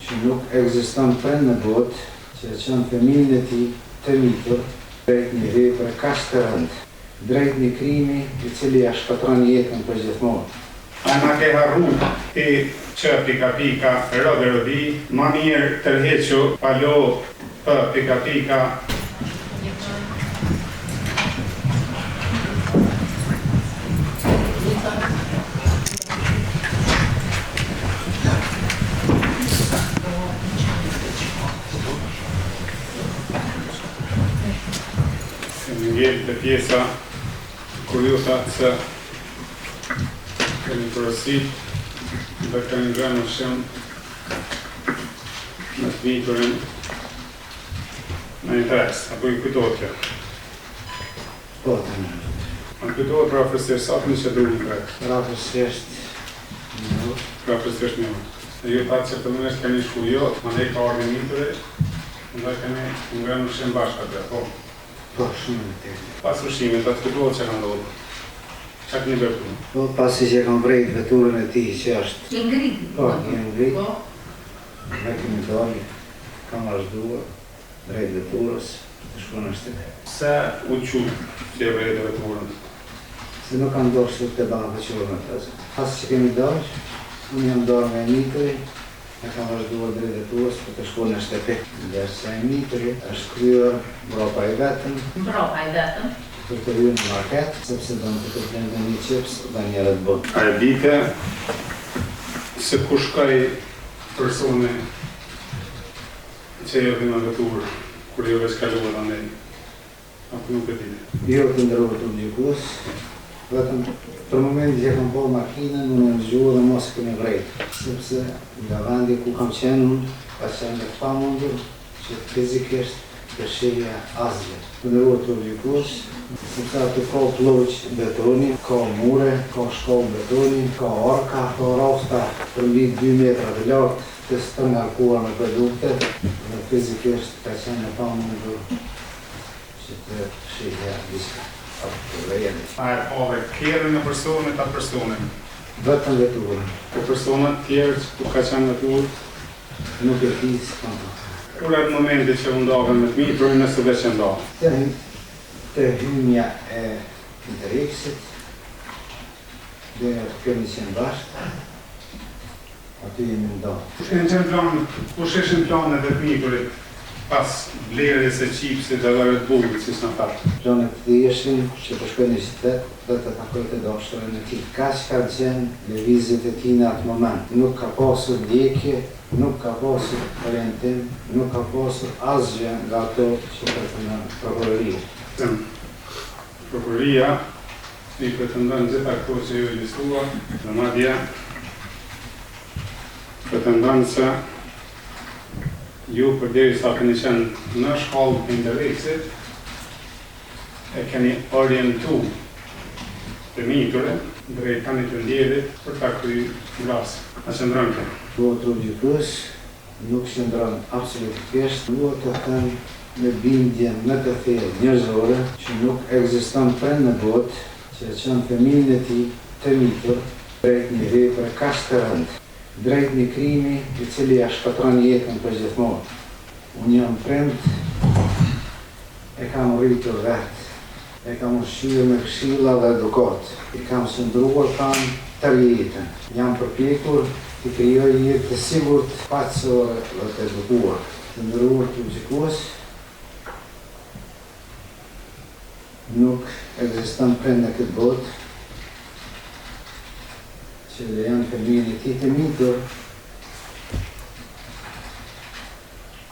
që nuk ekziston prind në botë që e çon fëmijën e tij të mitur drejt një vepre kaq të rëndë, drejt një krimi i cili ia shkatërron jetën përgjithmonë. A na ke harru ti Ç pika pika R dhe R B ma mirë tërhequ palo P pika pika. Kemi ngel te pjesa kur ju thatë se keni porosit dhe keni ngrënë ushqim me të miturin në interes, apo ju kujtohet kjo? Po, të nderuar. A ju kujtohet përafërsisht sa keni qëndru në Interex? Përafërsisht një orë. Përafërsisht një orë. E ju thatë që fillimisht keni shku jo, mandej ka ardhur i mituri, dhe keni ngrënë ushqim bashkë aty, apo? Po, shumë e vërtetë. Pas ushqimit, a të kujtohet çka ka ndodhur? Çka keni bërë këtu? Po, pasi që e kam vrejt veturën e tij që është. Ke ngrit? Po, ke ngrit. Po. Dhe kemi dalë, kam vazhduar drejt veturës, të shku në shtëpi. Pse u çu që e vrejte veturën? Se nuk kam dashur të ballafaqohem me të. Pasi që kemi dalë, unë jam ndarë nga i mituri, e kam vazhduar drejt veturës për të shkuar në shtëpi. Ndërsa i mituri është kthyer mbrapa i vetëm. Mbrapa i vetëm. Për të hyrë në market, sepse donte të blente një çips dhe një Red Bull. A e dite se ku shkoi personi që erdhi me veturë kur ju veç kaluat andej? Apo nuk e dite? Jo të nderuar trup gjykues, vetëm për momentin që e kam pa makinën, unë jam zgjuar dhe mos e kemi vrejt, sepse nga vendi ku kam qenë unë, ka qenë e pamundur që fizikisht të shihja asgjë. Të nderuar trup gjykues, sepse aty ka blloq betoni, ka mure, ka shkallë betoni, ka arka, ka rafta përmbi dy metra të lartë, të stërngarkuar me produkte dhe fizikisht ka qenë e pamundur që të shihja diçka apo të vëreja diçka. A e pave kerrin e personit a personin? Vetëm veturën. Po personat tjerë që ku ka qenë veturë? Nuk e di, s'kam pa. Kur erdhi momenti që u ndave me të miturin nëse veç e ndave? Te te hymja e Interexit, deri aty kemi qenë bashkë. Aty jemi nda. Kush kanë qenë planet, kush ishin planet e të miturit pas blerjes së çipsit edhe Red Bullit, siç na thatë? Planet e tij ishin që të shkojë në qytet dhe të takojë të dashurën e tij. Kaq kanë qenë lëvizjet e tij në atë moment. Nuk ka pasur ndjekje, nuk ka pasur orientim, nuk ka pasur asgjë nga ato që pretendon prokuroria. Prokuroria I pretendon gjitha këto që ju i listuat dhe madje pretendon se ju përderisa keni qenë në shkallë të Interexit e keni orientu të miturin drejt tani të ndjerit për ta kry vrasjen. A qëndron kjo? Po trup gjykues, nuk qëndron absolutikisht, dua të them me bindjen më të thellë njerëzore që nuk ekziston prind në botë që e çon fëmijën e tij të mitur drejt një vepre kaq të rëndë, drejt një krimi i cili ia shkatërron jetën përgjithmonë. Unë jam prind, e kam rritur vetë, e kam ushqyer me këshilla dhe edukatë, i kam qëndruar pranë tërë jetën, jam përpjekur t'i krijoj jetë të sigurt, paqësore dhe të edukuar. Të nderuar trup gjykues, nuk ekziston prind në këtë botë që lejon fëmijën e tij të mitur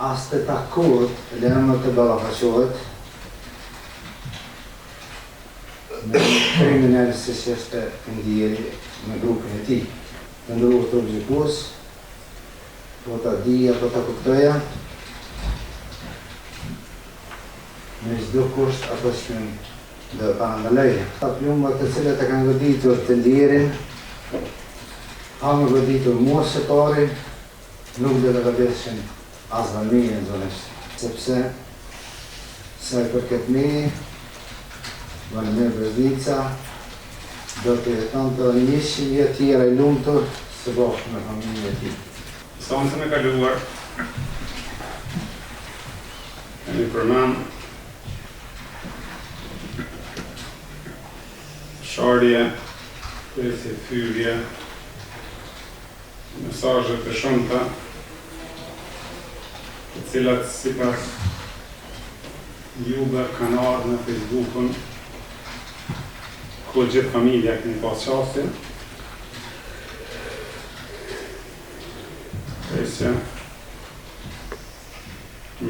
as të takohet, le më të ballafaqohet me një kriminel siç është i ndjeri me grupin e tij. Të nderuar trup gjykues, po ta dija, po ta kuptoja, me çdo kusht atë çmim do e parandaloja. Ata plumba të cilët e kanë goditur të ndjerin, pa më goditur mua së pari, Nuk do të goditshin as dhe meje zakonisht, sepse sa i përket meje, Valmir Breznica do të jetonte edhe 100 vjet tjera i lumtur së bashku me familjen e tij. Seancën e kaluar kemi përmend sharje, presje, fyrje, mesazhe të shumta, të cilat sipas juve kanë ardhur në Facebookun ku gjithë familja keni pas qasje. Presje.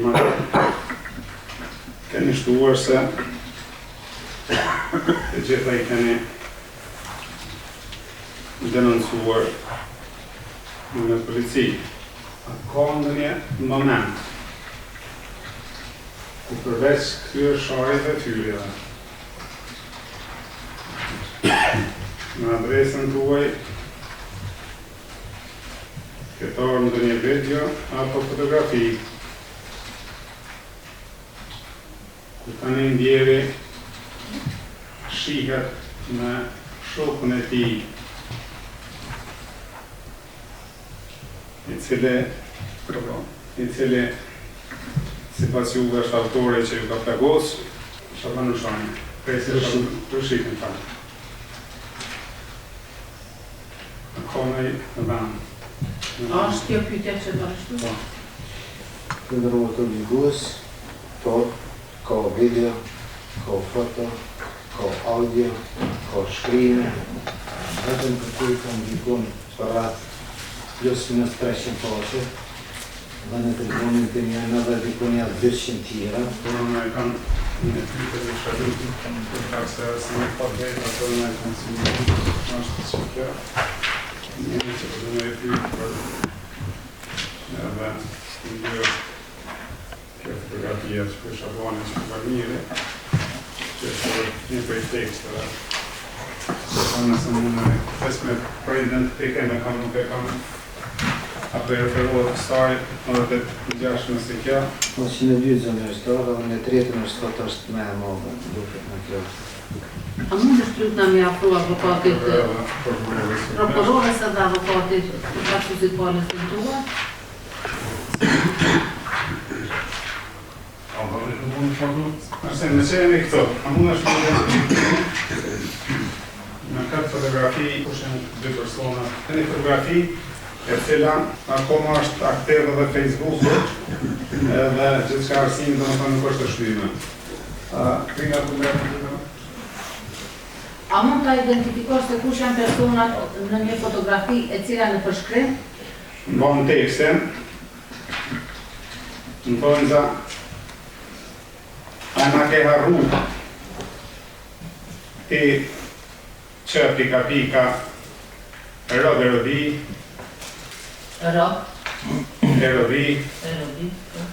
Më keni shtuar se të gjitha i keni denoncuar në polici. A ka ndonjë moment ku përveç këtyre sharjeve dhe fyrjeve në adresën tuaj ketë ardhur ndonjë video apo fotografi ku tani i ndjeri shihet me shokun e tij i cili i cili sipas juve është autori që ju ka plagos Shaban Rushani, presje Rushitin, falë. A ka ndonjë vend? A është kjo pyetja që do ashtu? Po. Të nderuar gjykues, po, ka video, ka foto, ka audio, ka shkrime, vetëm këtu i kam dikun përreth plus minus 300 faqe, dhe në telefonin tim janë edhe dikun janë 200 tjera. Por unë e kam një pyetje të shaluti, për shkak se si nuk pa drejt ato në e kam si një është që kjo, një që po du me e pyet për edhe një kjo fotografia që për Shabani që për Valmiri, që është një prej teksteve. Po nëse mund me pesë me për identifikim e kam nuk e kam apo i referohet kësaj edhe të ngjashme si kjo. Po që në dytë zënë është edhe në tretën është thotë është më e madhe, duket në kjo. A mund të lutna mi afru avokatit, prokurores edhe avokatit përfaqësuesit palës dëmtuar? Nëse në që jemi këtu, a mund është më në këtë fotografi, kush janë dy persona, në një fotografi e cila akoma është aktive dhe Facebooku, edhe gjithçka arsim, domethënë nuk është e shlyme. Krina të mbërë A mund ta identifikosh se kush janë personat në një fotografi e cila në përshkrim? Mban tekstin, në thonjza, a na ke harru ti që pika pika rob e robi Rob e robi e robi po.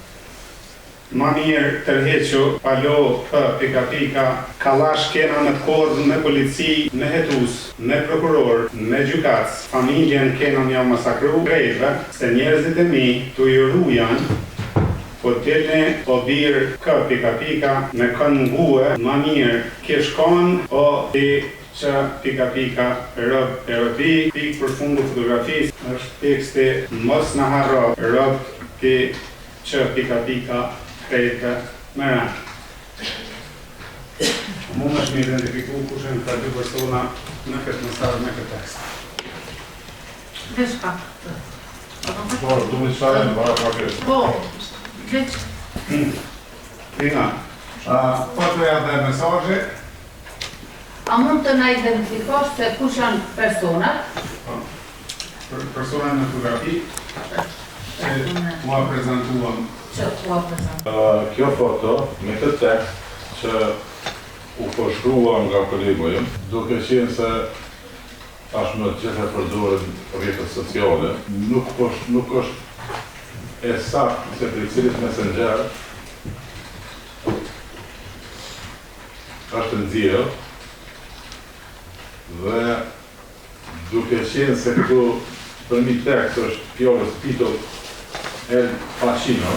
Ma mirë tërhequ palo p pika pika kallash kena me të korr me polici me hetus me prokuror me gjykatës familjen kena me jau masakru krejtve se njerëzit e mi tu ju ru janë po dilni o bir k pika pika me kon ngue ma mirë kish kon o ti q pika pika rob e robi pikë përfundu fotografisë është teksti mos na harro rob ti Që pika pika krejtve me rend. A mundesh me identifiku kush janë këta dy persona në këtë mesazh, në këtë tekst? Veç pak. Po, du me qarë në bara pak e. Po, veç. Tina, fotoja dhe mesazhi. A mund të na identifikosh se kush janë personat? Po. Persona në fotografi që ua prezantuam. Që ua prezantuam. Kjo foto me këtë tekst që u përshkrua nga kolegu im, duke qenë se tashmë të gjithë e përdorin rrjetet sociale, nuk është nuk është e saktë se prej cilit messenger është nxjerrë dhe Duke qenë se këtu përmi tekst është fjalës titull El Pacino,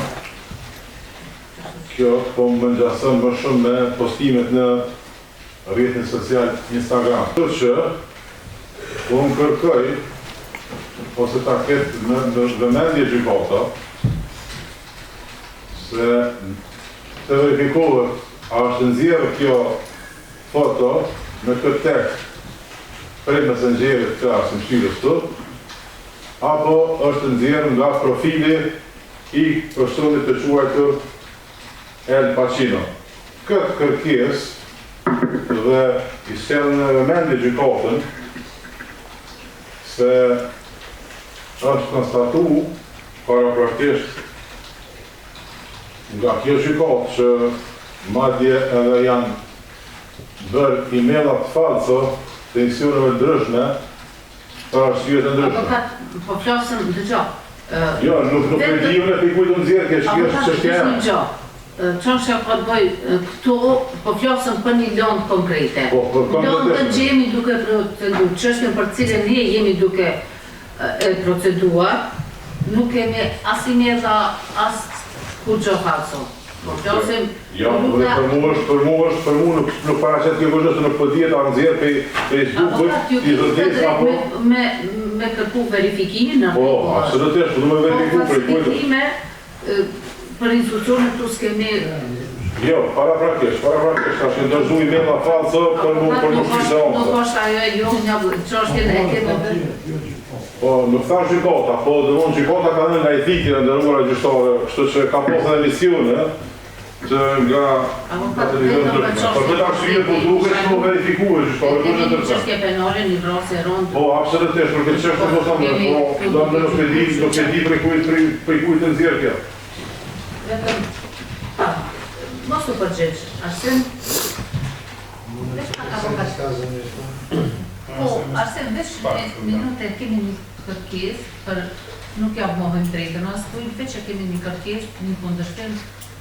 kjo po më ngjason më shumë me postimet në rrjetin social Instagram. Kështu që unë kërkoj. ose ta ketë në, në vëmendje gjykata se të verifikohet a është nxjerrë kjo foto me këtë tekst prej messengerit të Arsim Shylës këtu, apo është nxjerrë nga profili i personit të quajtur El Pacino. Këtë kërkesë dhe i sjell në vëmendje gjykatën se është konstatu paraprakisht nga kjo gjykatë që madje edhe janë bërë email-at falso të institucioneve ndryshme për arsye të ndryshme. Avokat, po flasim, dëgjo. Jo, nuk nuk e di unë prej kujt u nxjerr kjo, kjo është çështja ime. Një gjë. Çështja ka të bëjë këtu, po flasim për një lëndë konkrete. Po, po konkretisht. Lëndën që jemi duke proceduar, çështjen për të cilën ne jemi duke e proceduar, nuk kemi as emaila, as kurrgjë falso. Po flasim Jo, po dhe për mua është, për mua është, për mua nuk nuk paraqet kjo kurrgjë se nuk po dihet a nxjerr prej Facebookut, i zotërisë apo me me me kërku verifikimin në Po, absolutisht, po du me verifiku prej kujt. Falsifikime për institucionet këtu s'kemi Jo, paraprakisht, paraprakisht, tash janë dorëzu emaila falso për mu për mu shty seanca. Nuk është ajo e jo, një çështjen e kemi vetëm. Po, nuk thash gjykata, po domthon gjykata ka dhënë nga etikën e nderuara gjyqtare, kështu që ka pasur edhe emisione të nga nga televizione të ndryshme. Për këtë arsye po duket që u verifikua gjyqtare, kush e tërë. Çështje penale, një vrasje e rëndë. Po, absolutisht, për këtë çështje po them, po do të nuk e di, nuk e di prej kujt prej prej kujt e nxjerr kjo. Vetëm pak. Mos u përgjigj, Arsim. Veç pak avokat. Po, Arsim, veç një minutë kemi një kërkesë për nuk ja mohojmë drejtën askujt, veç e kemi një kërkesë, një kundërshtim,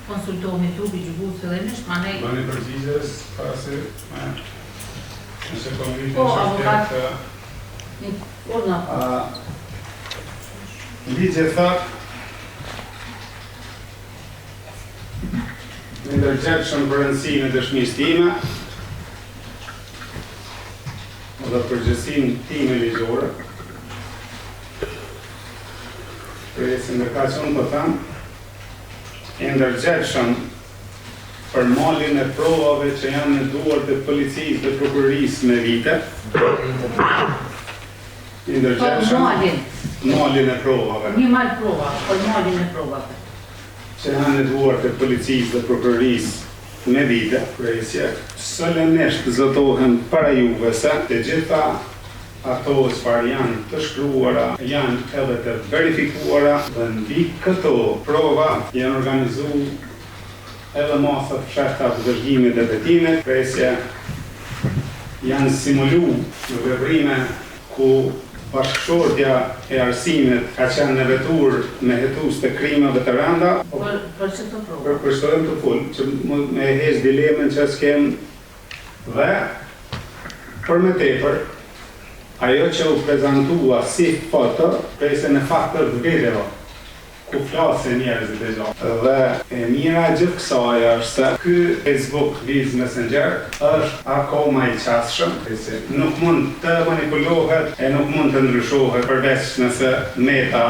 konsultohemi trupi gjykues fillimisht, mandej Bëni përgjigjes para se me nëse po ngritën Po, avokat, një urdhër. Ligji thotë I ndërgjegjshëm për rëndësinë e dëshmisë time dhe përgjegjësinë time ligjore. Presim ndërkaq që unë po them, i ndërgjegjshëm për malin e provave që janë në duart e policisë dhe prokurorisë me vite. I ndërgjegjshëm për malin. Malin e provave. Një mal prova, për malin e provave. Që janë në duart e policisë dhe prokurorisë me vite, presje, solemnisht zotohem para juve se të gjitha ato çfarë janë të shkruara janë edhe të verifikuara dhe mbi këto prova janë organizu edhe masa të fshehta të vëzhgimit dhe hetimit, presje, janë simulu veprime ku bashkëshortja e Arsimit ka qenë në veturë me hetues të krimeve të rënda. Për për ç'to prova? Për për çto jam tu fol, që me e heq dilemën që s'kem dhe për më tepër ajo që u prezantua si foto, presje në fakt është video. ku flasin njerëzit e gjallë. Dhe e mira e gjithë kësaj është se ky Facebook Viz Messenger është akoma i qasshëm, si nuk mund të manipulohet e nuk mund të ndryshohet përveç nëse Meta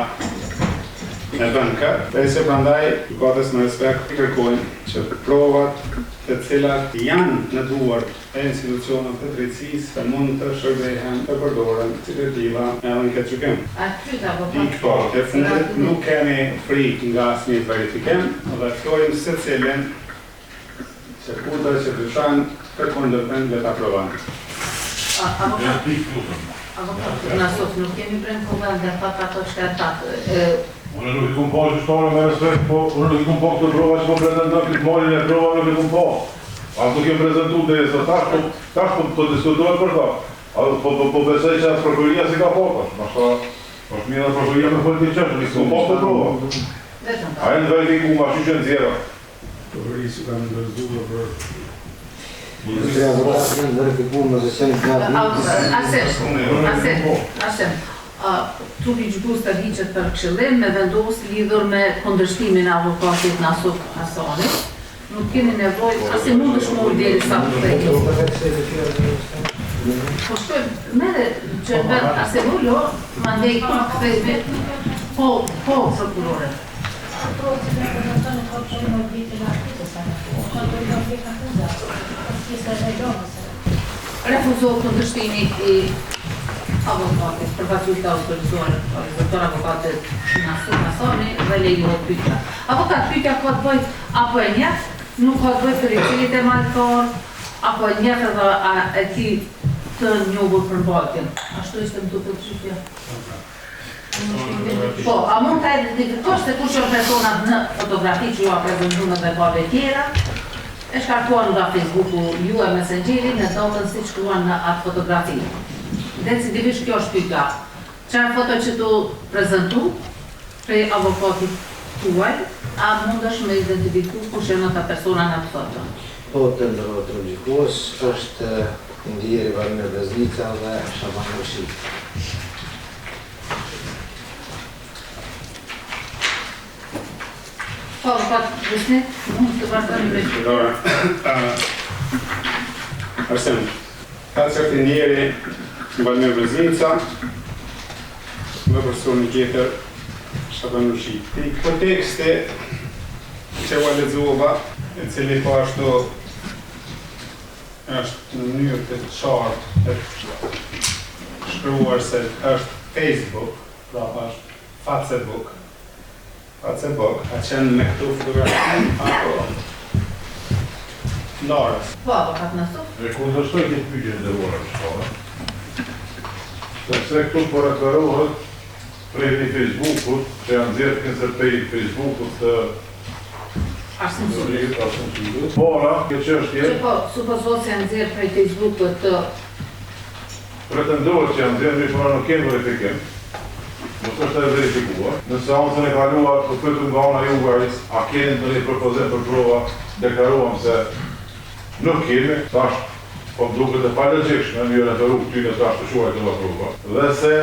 e bën këtë. Presje prandaj gjykatës me respekt i kërkojmë që provat të cilat janë në duart e institucioneve të drejtësisë të mund të shërbehen, të përdoren si të tilla edhe në këtë gjykim. Pikë po, e fundit, nuk kemi frikë nga asnjë verifikim dhe ftojmë secilin që kudo që dyshon të kundërtën le ta provon. Avokat, na sot nuk kemi brenda kuvend dhe thatë ato çka thatë. Unë nuk i kum pa gjyqtare me respekt, po unë nuk i kum pa këto prova që po pretendon këtë malin e prova nuk i kum pa. As nuk jem prezentu deri sot, tash po tash po po diskutohet për ta. A po po po besoj që as prokuroria s'i ka pa tash. Ndoshta është mirë edhe prokuroria me fol këtë çështje, nuk i kum pa këto prova. A janë verifiku ma qysh janë nxjerra. Prokurorisë u kanë dorëzuar për Zotëri avokat janë verifikuar me se janë të Arsim, Arsim, Arsim. Trupi gjykues tërhiqet për këshillim me vendos lidhur me kundërshtimin e avokatit Nasuh Hasanit. Nuk keni nevojë, as i mundesh me ul deri sa të kthehesh. Po shkojmë, merre që vend Arsim ulo, ma. Mandej kur kthehemi po po prokurore. Refuzohet kundërshtimi i avokatit, përfaqësuesit të autorizuar, rezulton avokatit Nasuf Hasani dhe lejohet pyetja. Avokat, pyetja ka të bëjë apo e njeh, nuk ka të bëjë për i cili e maltar, apo e njeh edhe a e ki të njohur përmbajtjen. Ashtu ishte më duket pyetja. Po, a mund ta identifikosh se kush janë personat në fotografi që jua prezantuan edhe palëve tjera? E shkarkuan nga Facebooku ju e Messengeri në datën siç shkruan në atë fotografi. Decidivisht kjo është pyetja. Çfarë foto që t'u prezantu prej avokatit tuaj, a mundesh me identifiku kush janë ata persona në atë foto? Po, të nderuar trup gjykues, është i ndjeri Valmir Breznica dhe Shaban Rushiti. Po, avokat Besnik, mund të vazhdoni me... Dora, Arsen, ka që është i ndjeri Valmir Breznica dhe personi tjetër Shaban Rushiti. Këto tekste që ua lexova, e cili po ashtu është në mënyrë të qartë e shkruar se është Facebook, pra është Facebook, Facebook, ka qenë me këto fotografi apo ndarës. Po, avokat Nasuf? E kundërshtoj këtë pyetje e nderuara gjyqtare, sepse këtu po referohet prej një Facebookut, që janë nxjerrë kinse prej Facebookut të Arsim Sulës. Arsim Sulës. Para, kjo çështje. Që po, supozohet se janë nxjerrë prej Facebookut të Pretendohet që janë nxjerrë, mirëpo na nuk kemi verifikim. Nuk është e verifikuar. Në seancën e kaluar u pyetëm nga ana juaj a keni ndonjë propozim për prova, deklaruam se nuk kemi, tash po më duket e palogjikshme me ju referu këtyre të ashtuquajtura prova dhe se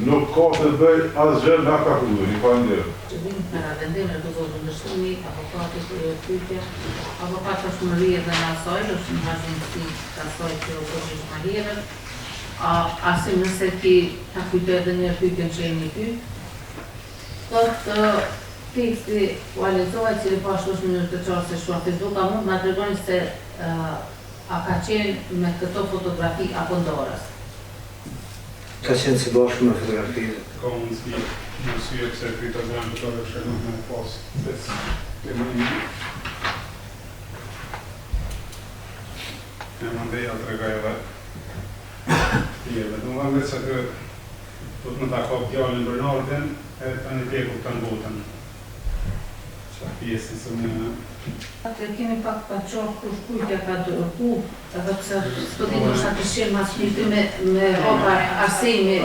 nuk ka të bëjë asgjë me aktakuzën. Ju faleminderit. Që vijnë para vendim refuzohet kundërshtimi, avokati kryhet pyetja, avokat është më rri edhe në asaj, është në vazhdimësi të asaj që u përgjigj më herët, a Arsim nëse ti ta kujtoj edhe një herë pyetjen që jemi pyet, thotë teksti ua lexova i cili po ashtu është në mënyrë të qartë se shkruan Facebook, a mund të na tregoni se a ka qenë me këto fotografi apo ndarës? Ka qenë së bashku me fotografitë. Ka mundësi në arsye pse pyeta zemrën për të kështu nuk me pas pes e më një. E mandej ja tregoj edhe tjerëve. Domethënë veç aty do të më ta kap djalin Bernardin e tani ti e kupton botën. Qa pjesën së më Atë e kemi pak pa qartë kush kujt ja ka dërgu, edhe pse s'po di ndoshta kish qenë ma së miri me me hap Arsimi,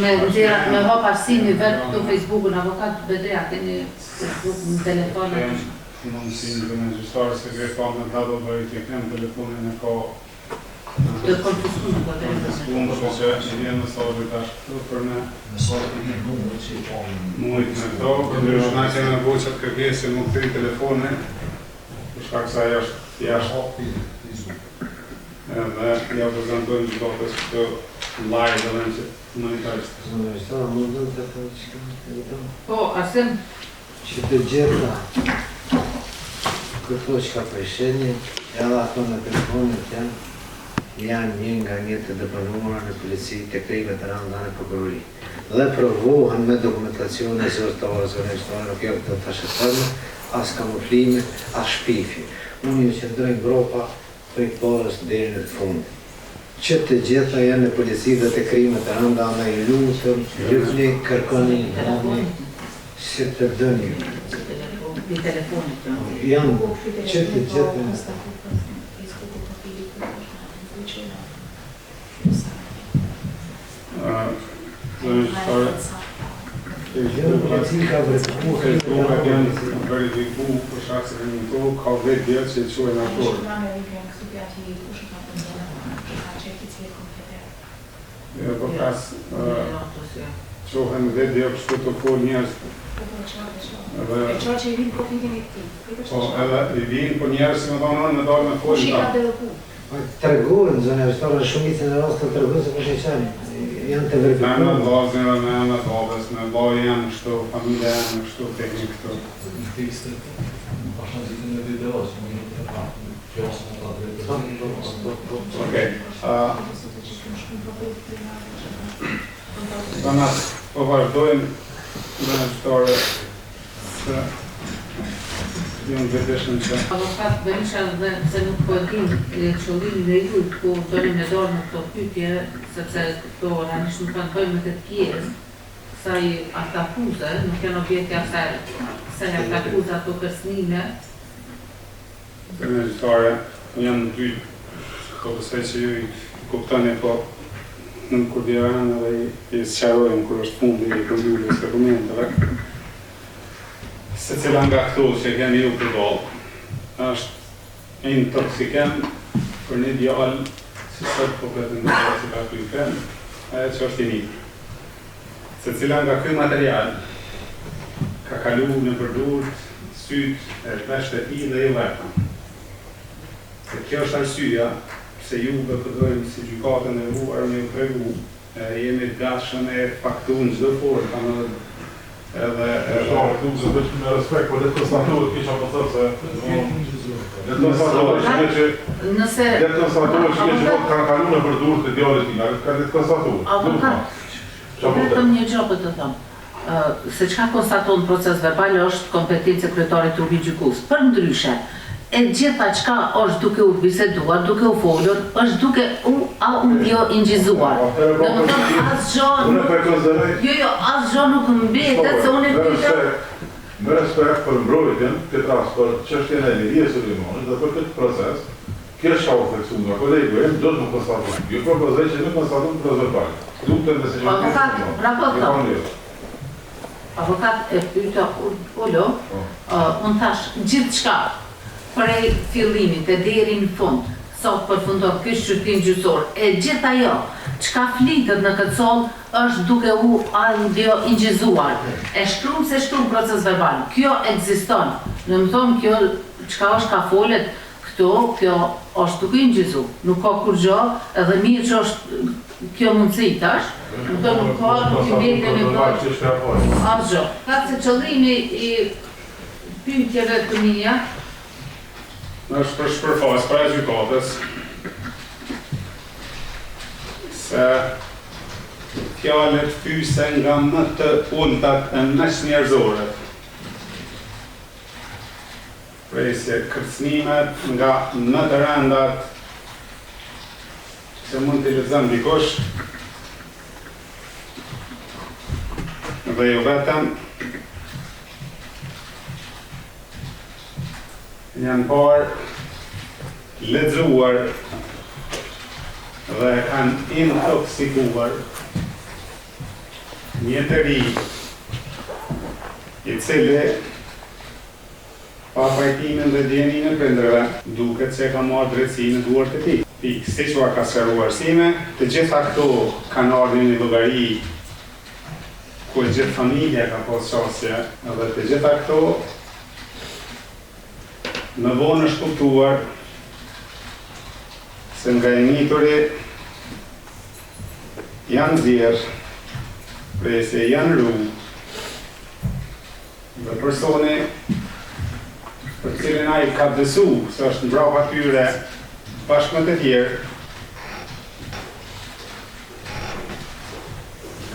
me nxjerr me hap Arsimi vet këtu Facebookun, avokat Bedri a keni Facebook në telefon a diçka. Mundësinë të me gjyqtarë se kre pa me double verifikim telefonin e ka Të konfiskuar po të konfiskuar, kështu që i vjen mesazhi tash këtu për me Mesazhi i vjen numrit që i ka në mujt me këto, përndryshe na kemi bo qatë kërkesë mu kthy telefoni, për shkak se ajo është jashtë. Edhe ja prezantojmë gjykatës këtu live edhe në qëtë monitor. Zonja gjyqtare, mundem të them diçka? Po, Arsim? Që të gjitha këto çka po i shihni, edhe ato në telefonin tim, janë një nga një të deponuara në polici te krimet e rënda në prokurori. Dhe provohen me dokumentacione zyrtare, zonja gjyqtare, nuk janë këto thashetheme, as kamuflime, as shpifje. Unë ju qëndroj mbrapa Prej parës deri në fund. Që të gjitha janë në polici dhe te krimet e rënda andaj ju lutem lypni kërkoni hapni si të doni ju. Janë që të gjitha janë. Polici ka verifiku Facebook janë verifiku për shkak se në to ka video që i quajnë autor. Jo, po kas qohen video kështu të fol njerëz. Edhe e që i vinë profilin e këtij. Po, edhe i vinë po njerëz si më thonë unë me dalë me fol. Kush i ka dërgu? Tregohen, zonja gjyqtare, në shumicën e rasteve tregojnë se kush e qenë. Janë të Me emra verifikuara. vllazënve, me emra babës, me vllai jem kështu, familja jem kështu, kemi këtu. Në tekstet bashkëngjiten me video, që më një të pa, flasim ata drejt Po, për po, po, po, po. Okej. ë, Danas po vazhdojmë me gjyqtare se jam vetëshëm që Avokat Berisha dhe se nuk po e dim e, qëllimin e juj ku doni me dorë në këto pyetje, sepse këto realisht nuk kanë të bëjnë me këtë pjesë kësaj aktakuze, nuk janë objekte asaj kësaj aktakuze ato kërcënime. Zonja gjyqtare janë dy, po besoj që ju i kuptoni, po në kur vjen edhe i, i sqarojmë kur është fundi i përmbylljes së dokumenteve. Secila nga këto që keni ju përballë është intoksikim për një djalë që sot po pretendohet se ka kryer krim, ajo që është i mitur. Secila nga ky material ka kalu nëpër durt, syt e veshët e tij dhe jo vetëm. Dhe kjo është arsyeja pse juve po dojmë si gjykatë e nderuar me ju tregu, e jemi të gatshëm e faktu në çdo formë, kam edhe edhe Edhe këtu se veç me respekt, po le të konstatohet kisha po thotë se le të konstatohet që kjo që Nëse le të konstatohet që kjo që kanë kaluar nëpër duart e djalit tim, ka le të konstatohet. Avokat, Çfarë po them? vetëm një gjë po të them. Ë, se çka konstaton proces verbal është kompetencë e kryetarit të trupit gjykues. Për ndryshe, e gjitha çka është duke u biseduar, duke u folur, është duke u audio inçizuar. Atëherë, po, Do të thonë asgjë Unë nuk po e konsideroj Jo, jo, asgjë nuk mbetet se unë e Me pyeta respekt, me respekt për mbrojtjen, këtë rast për çështjen e Lirie Sulimanit dhe për këtë proces, kjo çka u theksu nga kolegu im, do të më konstatoj. Ju propozoj që nuk konstaton proces verbal. Lutem nëse që Avokat, pra po Ju them. kam lejo. Avokat e pyeta Ulo, Po. uh, unë thash gjithçka prej fillimit e deri në fund, sa të përfundon ky shqyrtim gjyqësor, e gjithë ajo çka flitet në këtë sallë është duke u audio inçizuar. E shkruam se shkruam proces verbal. Kjo ekziston. Do të thonë kjo çka është ka folet këtu, kjo është duke inçizu. Nuk ka kurrgjë, edhe mirë që është kjo mundësi tash. Do të thonë nuk ka, nuk i mbetet me bërë Çështja e parë. Asgjë. Tha se qëllimi i pyetjeve të mia është për shpërfaqë para gjykatës se fjalët fyse nga më të ultat e më njerëzoret. Prej se kërcënimet nga më të rëndat që mund t'i lexon dikush dhe jo vetëm janë parë lexuar dhe kanë intoksikuar një të ri i cili pa pajtimin dhe dijeninë e prindërve, duket se e ka marrë drejtësinë në duart e tij. Pikë, siç ua ka sqaruar Arsimi, të gjitha këto kanë ardhur në një llogari ku e gjithë familja ka pas qasje dhe të gjitha këto më vonë është kuptuar se nga i mituri janë nxjerr, prej se janë ru, dhe personi për cilin ai ka besu se është mbrapa tyre bashkë me të tjerë,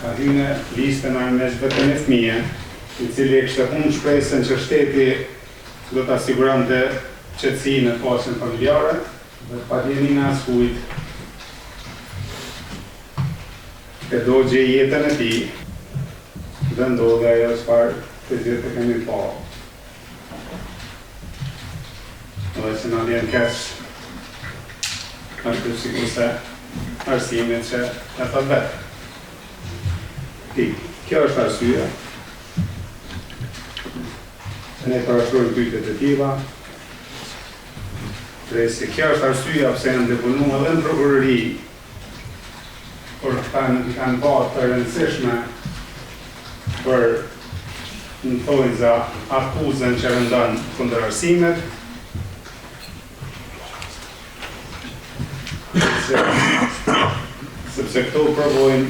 ka hy në listën e armiqve të një fëmije, i cili e kishte humbur shpresën që shteti do ta siguronte qetësinë e paqen familjare dhe pa dijeninë e askujt e dogji jetën e tij dhe ndodhi ajo çfarë të gjithë e kemi pa. Dhe që na vjen keq, ashtu sikurse Arsimi që e thot vetë. Pikë. Kjo është arsyeja. Ne parashtrojmë pyetje të tilla. Prej se kjo është arsyeja pse janë deponu edhe në prokurori, por këta nuk i kanë parë të rëndësishme për në thonjza akuzën që rëndon kundër Arsimit, se, sepse këto provojnë.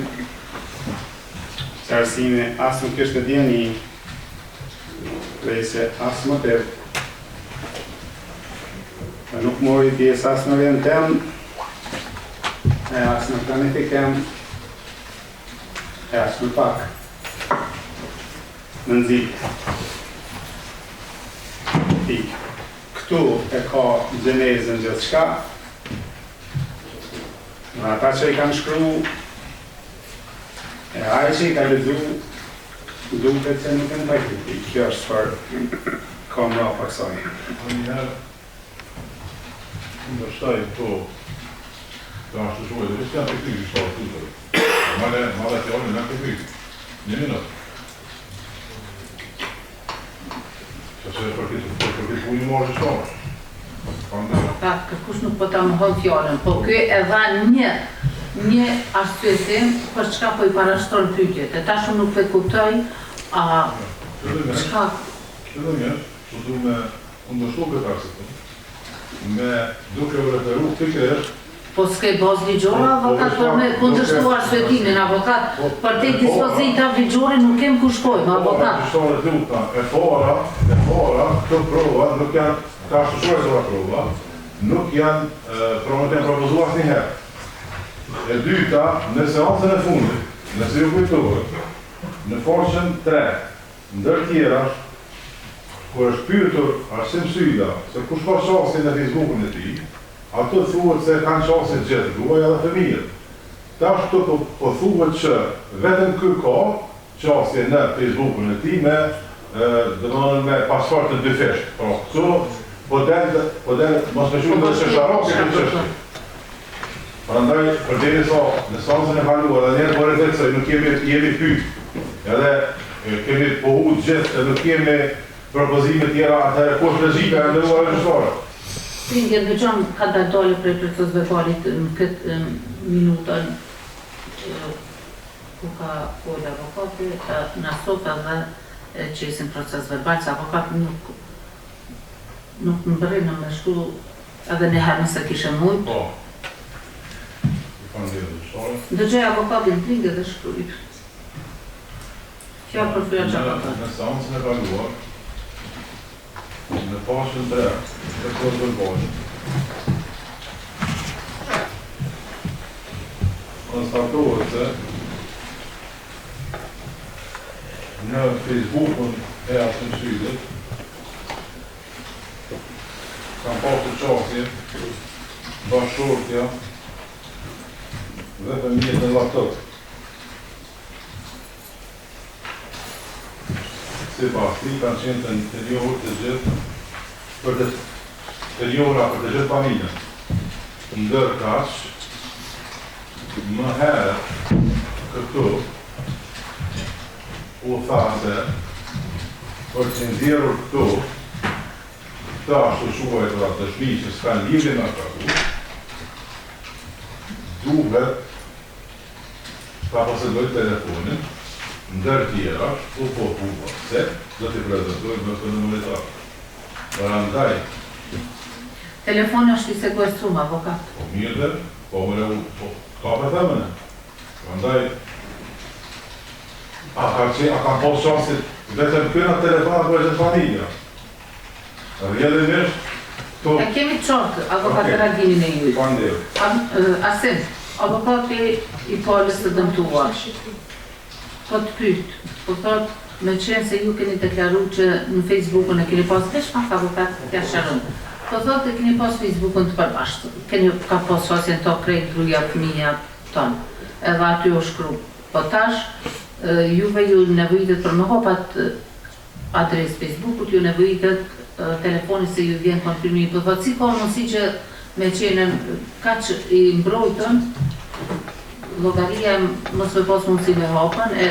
Se Arsimi as nuk kishte dijeni, veçse as motiv, dhe nuk mori pjesë as në orientim, e as në planifikim, e as më pak në nxitje. Pikë. Këtu e ka gjenezën gjithçka, dhe ata që i kanë shkru, e ai që i ka lexu, duket se nuk e në pajtu. Kjo është çfarë ka mrapa kësaj. Njëherë, kundërshtoj këto të ashtuquajtura, veç janë të kry, që të të Male, male fjalën janë të kry. Një minut. Sepse për këtë për këtë punë marrë gjyqtarë. Faleminderit. Pa, kërkush nuk po ta mohon fjalën, po ky e dha një një arsyetim për çka po i parashtron pyetjet. E tash unë nuk po e kuptoj a Fillimisht, çka fillimisht, po du me kundërshtu këtë arsyetim, me duke u referu pikërisht Po s'ke bazë ligjore Po, po, avokat për me duke- kundërshtu arsyetimin avokat, Po, përtej e para- dispozitave ligjore nuk kem ku shkojmë E para, avokat. gjyqtarët lutna, e para, e para, këto prova nuk janë, të ashtuquajtura prova, nuk janë, e, pra nuk janë propozuar asnjëherë. E dyta, në seancën e fundit, nëse ju kujtohet, në faqen 3, ndër tjerash, kur është pyetur Arsim Syla se kush ka qasje në Facebookun e tij, aty thuhet se kanë qasje të gjithë, gruaja dhe fëmijët. Tash këtu po, po thuhet që vetëm ky ka qasje në Facebookun e tij me do të thonë me password të dyfisht. Pra këtu po del po del mos me quajt edhe qesharake këtë çështje. Prandaj, përderisa në seancën e kaluar edhe njëherë po ritheksoj, nuk jemi jemi pyet. Edhe e, kemi pohu të gjithë se nuk kemi propozime tjera, atëherë ku është logjika e nderuar gjyqtare? Pringje dëgjon ka dalë dale prej procesverbalit në këtë minutën ku ka fol avokati, na sot edhe e qesim procesverbal, se avokat nuk nuk mbërrin me shkru edhe një herë nëse kishe mujt. Po. Ju faleminderit gjyqtare. Dëgjoj avokatin Pringje dhe shkruaj. Fjalë për fjalë çka ka Në thënë. në seancën e kaluar, në faqen 3 të procesverbalit, konstatohet se në Facebookun e Arsim Sylës kanë pasur qasje bashkëshortja dhe fëmijët në laptop. Sipas tij kanë qenë të, të njohur të gjithë për të, të njohura për të gjithë familjen. Ndërkaq, më herët këtu u tha se për të nxjerrur këtu të ashtuquajtura dëshmi që s'kan lidhje me aktakuzë, duhet ta posedoj telefonin, ndër tjerash u pohua se do t'i prezentojmë në këtë monitor. Prandaj, Telefoni është i sekuestruar, avokat. po mirë dhe, po më reu, po ka për themën. Prandaj, a ka qe, a ka pas shansit vetëm ky në telefon apo e gjithë familja? Rrjedhimisht, këto E kemi qartë avokat Okej. reagimin e juj. Faleminderit. A- Arsim, avokati i palës së dëmtuar, po të pyet, po thot, me qenë se ju keni deklaru që në Facebookun e keni pas, veç pak avokat t'ja sqarojmë. Po thot e keni pas Facebookun të përbashkët, keni ka pas qasjen to krejt gruaja, fëmija ton. Edhe aty u shkru. Po tash e, juve ju nevojitet për me hap atë adresë Facebookut, ju nevojitet e, telefoni se ju vjen konfirmimi. Po thot si ka mundësi që me qenë kaq i mbrojtën llogaria mos me pas mundësi me hapën e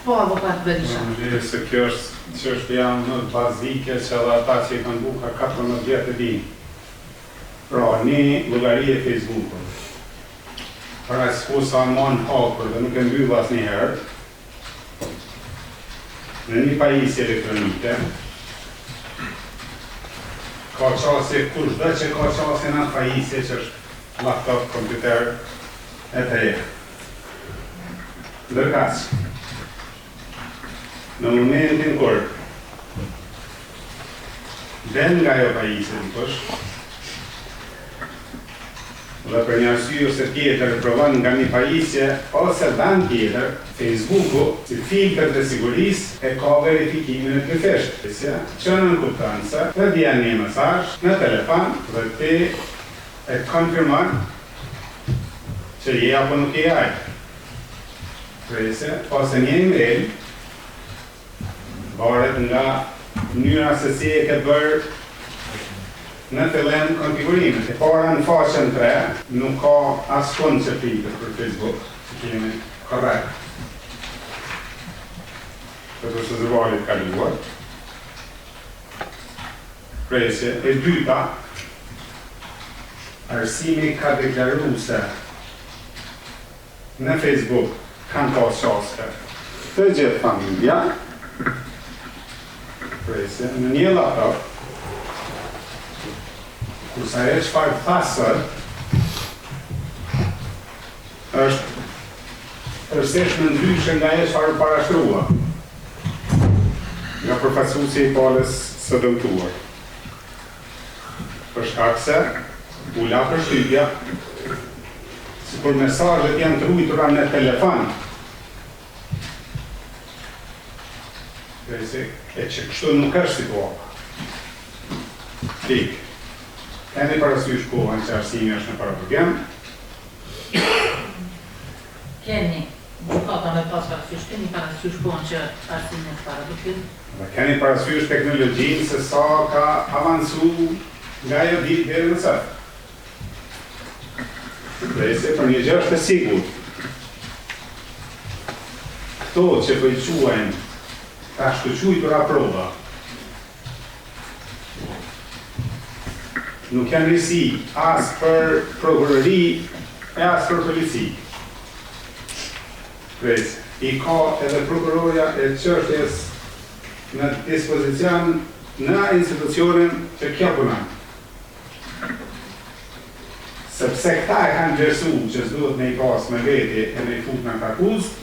po avokat Berisha. Më se kjo është çështja më bazike që edhe ata që i kanë bu ka 14 vjet e dinë. Pra, një llogari e Facebookut. Para se sa mon hapur dhe nuk e mbyll asnjëherë, në një pajisje elektronike, ka qasje kushdo që ka qasje në atë pajisje që është laptop, kompjuter, e të tjera. Ndërkaq, në momentin kur del nga ajo pajisje dikush, dhe për një arsye ose tjetër provon nga një pajisje ose vend tjetër, Facebooku si filtër të sigurisë e ka verifikimin e dyfishtë, që nënkupton se të vjen një mesazh në telefon dhe ti e konfirmon që je apo nuk je ai. Presje, ose një email, varet nga mënyra se si e ke bërë në fillim konfigurimin. E para në faqen 3 nuk ka askund që flitet për Facebook, që kemi korrekt. Për procesverbalit kaluar. Presje, e dyta, Arsimi ka deklaru se në Facebook kanë pas qasje të gjithë familja, presje, në një laptop, kurse ajo çfarë tha sot, është tërësisht më ndryshe nga ajo çfarë u parashtrua nga përfaqësuesi i palës së dëmtuar. Për shkak se u la përshtypja sikur mesazhet janë të ruajtura në telefon. Presje, e që kështu nuk është situata. Pikë. Keni parasysh kohën që Arsimi është në paraburgim. Keni, gjykata me pas parasysh, keni parasysh kohën që Arsimi është paraburgim. Dhe keni parasysh teknologjinë se sa ka avancu nga ajo ditë deri më sot. Presje, për një gjë është e sigurt. Këto që po i quajmë të ashtuquajtura prova, nuk janë risi as për prokurori e as për polici. Presje, i ka edhe prokurorja e çështjes në dispozicion në institucionin që kjo punon. Sepse këta e kanë vlerësu që s'duhet me i pas me veti e me i fut në aktakuzë,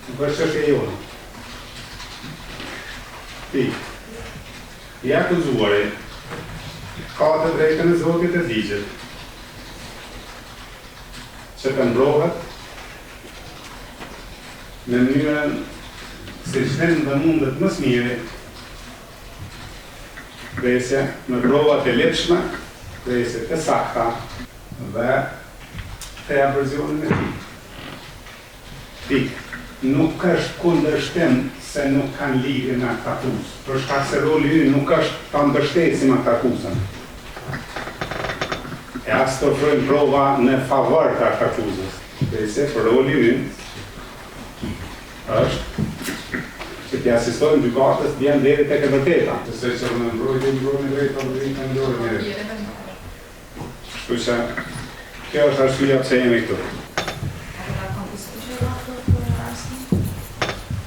nuk është çështje jona. Pikë. I akuzuari ka të drejtën e Zotit e të ligjit që të mbrohet në mënyrën siç din dhe mundet më së miri, presje me prova të ligjshme, presje të sakta dhe të jap versionin e tij. Pikë. Nuk është kundërshtim se nuk kanë lidhje me aktakuzë, për shkak se roli ynë nuk është ta mbështesim aktakuzën e as të ofrojmë prova në favor të aktakuzës. Presje, por roli ynë është që t'i asistojmë gjykatës të vjen deri tek e vërteta. Besoj që edhe në mbrojtje mbrojmë drejt pa drejt në dorë njëri. Kështu që kjo është arsyeja pse jemi këtu.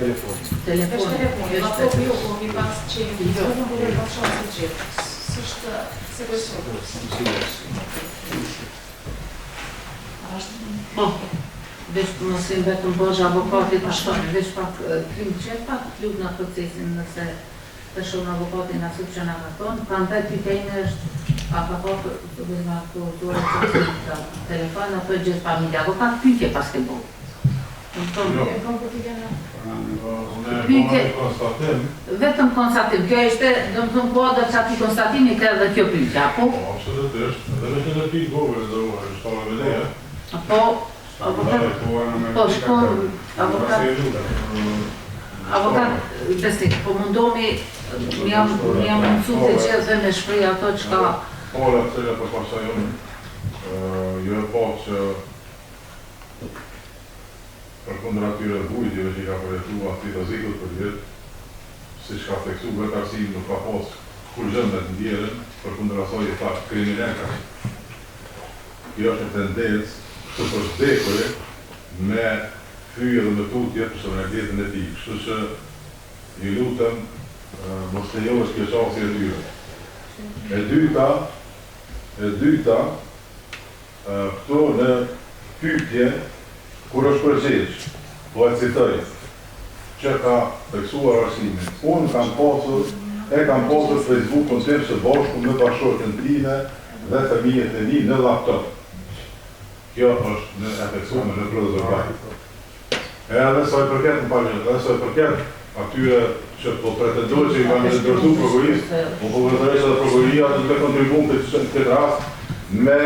Telefoni. Telefoni. Telefoni. Laptopi jo, po mi pas qenë, jo, po mi pas qenë të gjithë. S'është se besoj. Po. Veç mos i vetëm borxh avokatit të shtoni, veç pak krim qet pak lutna procesin nëse Të shohim avokatin ashtu që na ka thonë, prandaj pyetja ime është a ka patur vëlla ato dorë që ka telefon apo e gjithë familja, avokat pyetje paske bo. Jo. Unë e bëra një konstatim. Vetëm konstatim, kjo ishte, domethënë kuadër të atij konstatimi ka edhe kjo pyetja, apo? Po, absolutisht, edhe me këtë pikë vogël, e nderuar, gjyqtare me leje. Po, Avokat, po shkon, avokat, avokat, Besnik, po mundomi me ja me ja mundësu të gjithëve me shpreh ato çka... Pala të cilat përfaqësoj unë, ju e patë që përkundër atyre vujtjeve që i ka përjetu Astrit Aziku për vjet, siç ka theksu vetë Arsimi nuk ka pas kurrgjë me të ndjerën, përkundër asaj i tha kriminel ka qenë. Kjo është një tendencë të përvdekuri me fy edhe më tutje personalitetin e tij, kështu që ju lutem mos lejohet kjo qasje e tyre. E dyta, e dyta, këtu në pyetje. Kur është përgjigj, po e citoj, që ka theksuar Arsimi, unë kam pasur, e kam pasur Facebookun tim së bashku me bashkëshorten time dhe fëmijët e mi në laptop. Kjo është në e theksuar në prozoraj. Edhe sa i përket, më falni, edhe sa i përket atyre që po pretendojnë që i kanë dorëzuar prokurorisë, unë po pretendoj që edhe prokuroria do të kontribuojë në këtë këtë rast me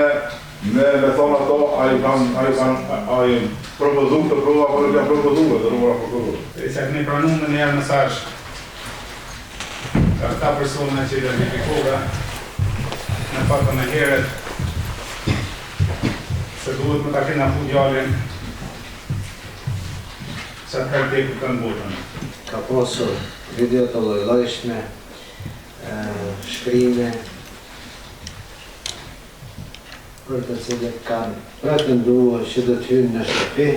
me me thonë ato a i kanë a i kanë a i propozu këto prova apo nuk janë propozuar të nderuar prokurorë. Derisa keni pranu ndonjëherë mesazh nga këta persona që identifikove në fakt më herët se duhet me ta kidnapu djalin Sa të ka vdekur kanë botën. Ka pasur video të llojllojshme, shkrime për të cilët kanë pretenduar që do të hyjnë në shtëpi,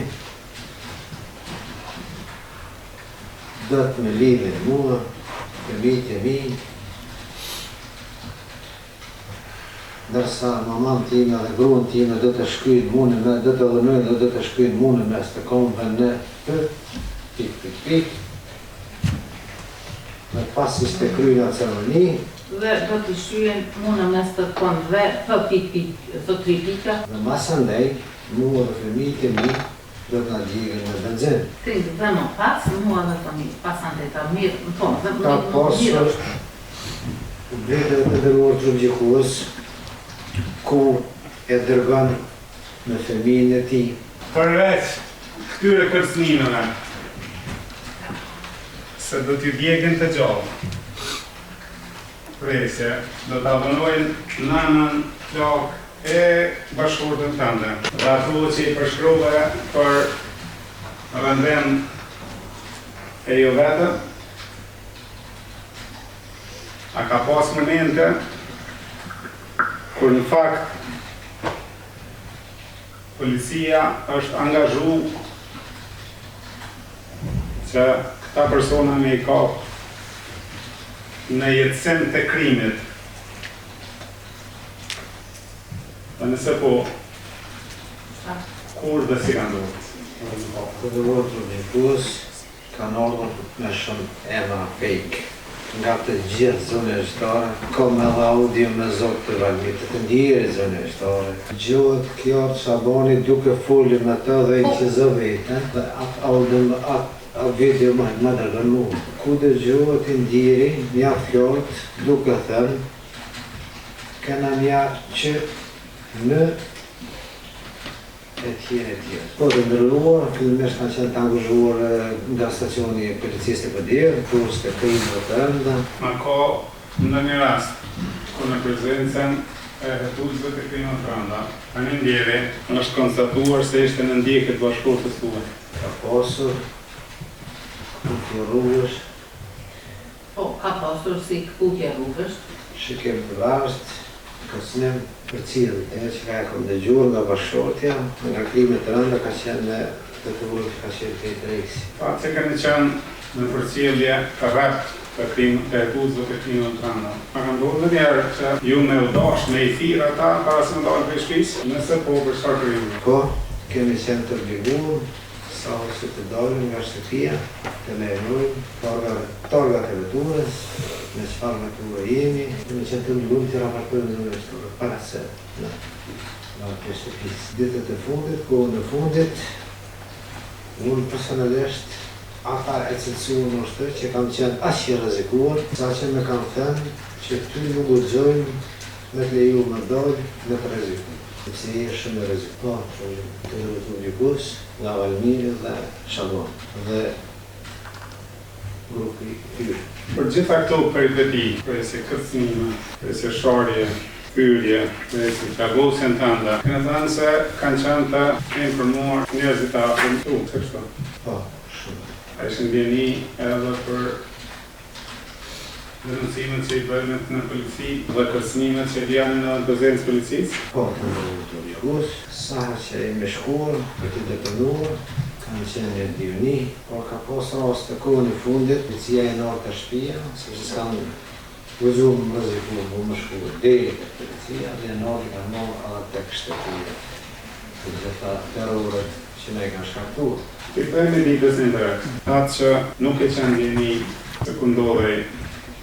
do të më lidhin mua, fëmijët e mi, Ndërsa mamanë time dhe gruan time do të shkyjnë mu në mes, do të dhunojnë dhe do të shkyjnë mu në mes të komëve në p, pikë, pikë, pikë, dhe pasi të kryjnë atë ceremoni. Dhe do të shkyjnë mu në mes të komëve, p, pikë, pikë, thot tri pika. Dhe masandej, mua dhe fëmijët e mi do të na djegin me benzin. Tri, dhe më pas, mua dhe fëmijët, pasandej ta mirë, më thonë, dhe Ka pasur video të nderuar trup gjykues, ku e dërgon me fëmijën e tij. Përveç këtyre kërcënimeve se do t'ju djegin të gjallë, presje, do ta dhunojnë nënën, plakë e bashkëshorten tënde. Dhe ato që i përshkrove për rrëmbim e jo vetëm, A ka pas momente kur në fakt policia është angazhu që këta persona me i kap në jetësim të krimit. Dhe nëse po, kur dhe si ka ndodhur? Të nderuar trup gjykues, Kanë ardhur me shumë emra fake nga të gjithë zonja gjyqtare, kam edhe audio me zë të Valmir të ndjerit zonja gjyqtare. Dëgjohet qartë Shabani duke folur me të dhe incizon veten dhe atë audio atë video ma ma dërgon mua. Ku dëgjohet i ndjeri mjaft qartë duke thënë kena mja që në Etj etj. Po të nderuar, fillimisht kanë qenë të angazhuar nga stacioni i policisë në Podujevë, hetues të krimeve të rënda. A ka ndonjë rast ku në prezencën e hetuesve të krimeve të rënda, i ndjeri është konstatuar se ishte në ndjekje të bashkëshortes tuaj? Ka pasur këputje rrugësh. Po, ka pasur si këputje rrugësh. Shikim të vrazhdë, kërcënim, përcjellje, ajo që ka e kam dëgjuar nga bashkëshortja, nga krimet e rënda ka qenë me detyruar që ka qenë krejt reksi. Thatë se keni qenë në përcjellje të rreptë të krim të hetuesve të krimeve të rënda. A ka ndodhur ndonjëherë që ju me u dashtë me i thirrë ata para se me dalë prej shtëpisë? Nëse po, për çfarë periudhe? Po, kemi qenë të obliguar Sa herë që të dalim nga shtëpia, të lajmërojmë targat, targat e veturës, me çfarë veture jemi, kemi qenë të obliguar të raportojmë në veturë para se me dalë prej shtëpisë. Ditët e fundit, kohën e fundit, unë personalisht ata e cilësuan ashtu që kam qenë aq i rrezikuar, saqë më kanë thënë që ty nuk guxojmë me të leju me dalë me të rreziku. Sepse je shumë i rrezikuar, të nderuar trup gjykues, nga Valmiri dhe Shabani dhe grupi i tyre. Për gjitha këto peripeti, presje kërcënime, presje sharje, fyerje, presje plagosjen tënde, keni thënë se kanë qenë të informuar njerëzit e afërm tu, pse kështu? Po, shumë. A ishin në dijeni edhe për Denoncimet që i bënit në polici dhe kërcënimet që i bënin edhe në prezencë të policisë? Po, të nderuar trup gjykues, sa herë që jemi shkuar për t'i deponuar, kanë qenë në dijeni, por ka pas raste kohën e fundit, policia janë ardhur te shtëpia, sepse s'kanë guxu me rreziku mu me shku deri tek policia dhe janë ardhur i kanë marrë edhe tek shtëpia të gjitha terroret që. Që na i kanë shkaktuar. T'i kthehemi ditës së Interrex. Thatë që nuk ke qenë në dijeni se ku ndodhej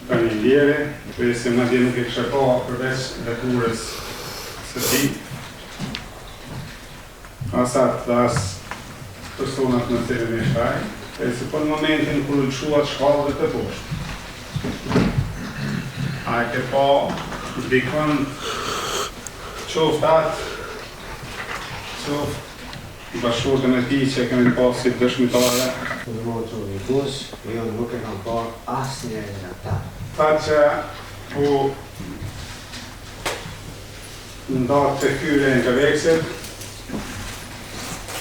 Tani i ndjeri, dhe se madje nuk e kishe pa përveç veturës së tij. As atë dhe as personat me të cilin ishte ai. Dhe se po në momentin kur u lëshuat shkallëve teposhtë. A e ke pa dikënd qoftë atë Qoftë bashkëshorten e tij që e kemi pas si dëshmitare. Të nderuar gjykues, jo nuk e kam parë asnjërin nga ta. Thatë që u ndatë te hyrja e Interrexit,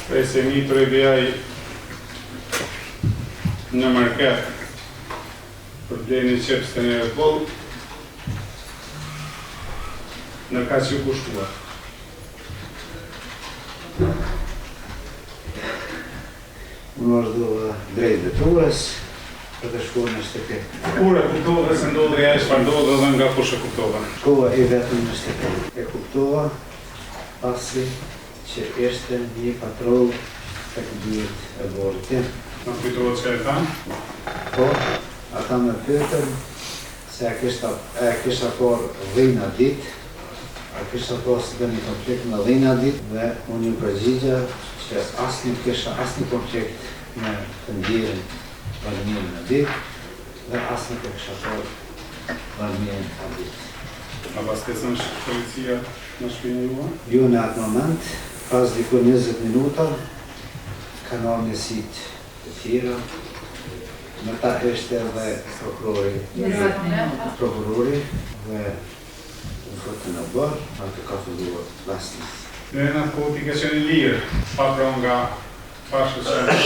prej se i mituri vijoi në market për të blerë një çips te një Red Bull, ndërkaq ju ku shkuat. Unë vazhdova drejt veturës për të shkuar në shtëpi. Kur e kuptove se ndodhi ajo çfarë ndodhi dhe nga kush e kuptove? Shkova i vetëm në shtëpi. E kuptova pasi që ishte një patrollë tek dyert e oborrit tim. A të kujtohet çka të thanë? Po, ata më pyetën Se a kisha e kisha parë dhinë atë ditë, a kisha pasë ndonjë konflikt me dhinë atë ditë dhe unë iu përgjigja që as nuk kisha asnjë konflikt me të ndjerin Valmirin atë ditë dhe as nuk e kisha parë Valmirin atë ditë. A bastisën policia në shpinë juaj? Jo në atë moment, pas diku 20 minuta kanë ardhur njësitë të tjera, me ta ishte edhe prokurori, prokurori dhe u futën në oborr, aty ka filluar bastisja. Në atë kohë ti ke qenë i lirë, pa pranga, pa shoqëri,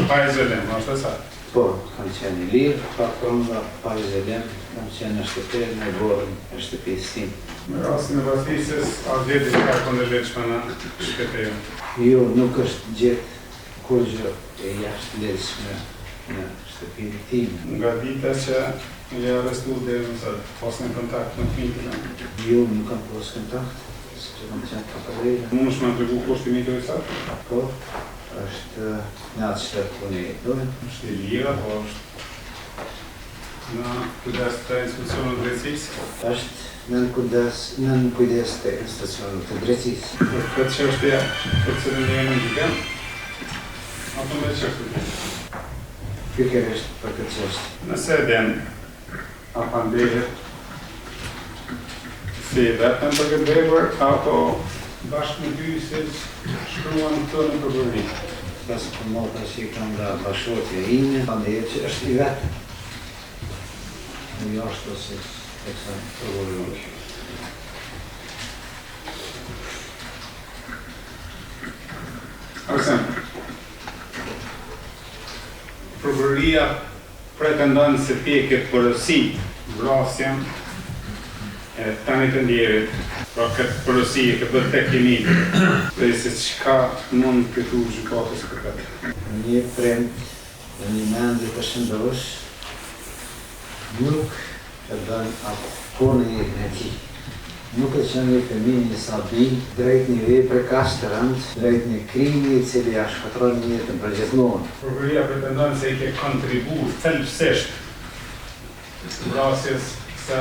pa izolim, është e saktë? Po, kam qenë i lirë, pa pranga, pa izolim, kam qenë në shtëpi, në oborrin e shtëpisë sime. Me rastin e bastisjes, a është gjetë diçka e kundërligjshme në shtëpi? Jo, nuk është gjetë Kurrgjë e jashtëligjshme në shtëpinë time. Nga dita që je arrestu deri më sot, pas një kontakt me të miturin? Jo, nuk kam pas kontakt, sepse kam qenë të padrejtë. Mundesh me na tregu ku është i mituri sot? Po, është në atë shtet ku ne jetojmë. Është i lirë apo është në kujdes të institucioneve të drejtësisë? Është nën kujdes, nën kujdes të institucioneve të drejtësisë. Për këtë çështje për të cilën jemi në gjykim, apo ndonjë çështje tjetër? Pikërisht për këtë çështje. Nëse e din, a pandehet si i vetëm për këtë vepër apo bashkë me ty siç shkruan këtu në prokurori? Sipas informatave që i kam nga bashkëshortja ime, pandehet që është i vetëm. Jo ashtu siç thekson prokurori. Arsen, prokuroria pretendon se ti e ke porosit vrasjen e tani të ndjerit, pra këtë porosi e ke bërë tek i mituri, dhe se çka mund t'i thush gjykatës për këtë? Një prind me një mendje të shëndoshë nuk e bën atë kurrë në jetën e tij. Nuk e çon një fëmijë, një sabi, drejt një vepre kaq të rëndë, drejt një krimi i cili ia shkatërron jetën përgjithmonë. Prokuroria pretendon se i ke kontribu thelbësisht vrasjes së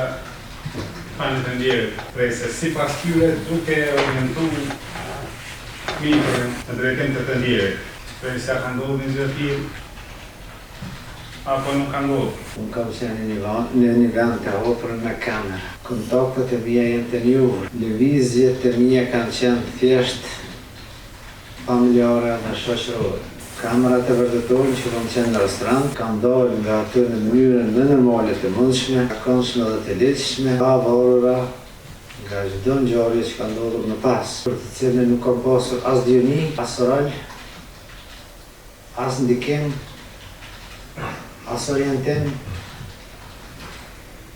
tani të ndjerit, prej se sipas tyre duke e orientu të miturin në drejtim të të ndjerit. Prej se a ka ndodhur një gjë e tillë apo nuk ka ndodhur. Unë kam qenë në një vend, në një vend të hapur me kamera. Kontaktet e mia janë të njohur. Lëvizjet e mia kanë qenë thjesht familjare dhe shoqërore. Kamerat e vërtetojnë që kam qenë në restorant, kam dalë nga aty në mënyrën më normale të mundshme, të këndshme dhe të ligjshme, pa varura nga çdo ngjarje që ka ndodhur më pas, për të cilën nuk kam pasur as dijeni, as rol, as ndikim, as orientim,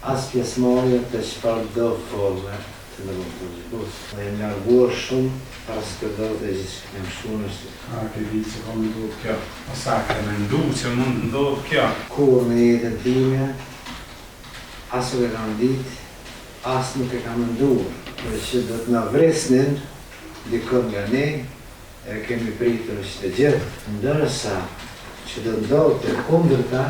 as pjesëmarrje të çfarëdo forme të nderuar gjykues. Dhe jam larguar shumë para se të ndodhte gjithçka. Jam shkuar në shtëpi. A ke ditë që ka me ndodhë kjo? Ose a ke mendu që mund të ndodhë kjo? Kurrë në jetën time as nuk e kam ditë, as nuk e kam menduar. Dhe që do të na vrisnin dikë nga ne. E kemi pritur që të gjithë, ndërsa që do ndodhte e kundërta,